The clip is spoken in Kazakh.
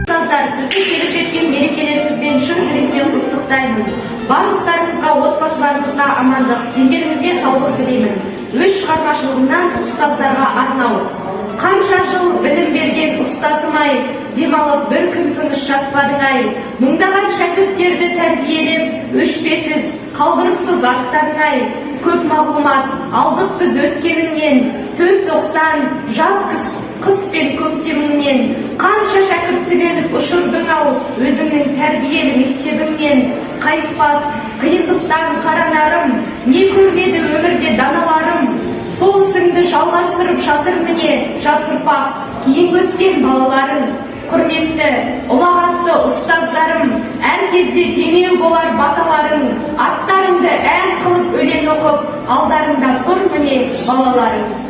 Ұстаздар, сізді келіп жеткен мерекелеріңізбен шын жүректен құттықтаймын. Барлықтарыңызға, отбасыларыңызға амандық, дендеріңізге саулық тілеймін. Өз шығармашылығымнан ұстаздарға арнау. Қанша жыл білім берген ұстазым ай, демалып бір күн тыныш жатпадың ай. Мыңдаған шәкірттерді тәрбиелеп, өшпесіз, қалдырыпсыз аттарың ай. Көп мағлұмат алдық біз өткеніңнен, төрт тоқсан, жаз, күз, қыс пен көктеміңнен. Қанша шәкірт түленіп ұшырдың ау өзіңнің тәрбиелі мектебіңнен. Қайыспас қиындықтан қара нарым, не көрмеді өмірде даналарым. Сол ісіңді жалғастырып жатыр, міне, жас ұрпақ, кейін өскен балаларың. Құрметті, ұлағатты ұстаздарым, әр кезде демеу болар баталарың. Аттарыңды ән қылып өлең оқып, алдарыңда тұр, міне, балаларың.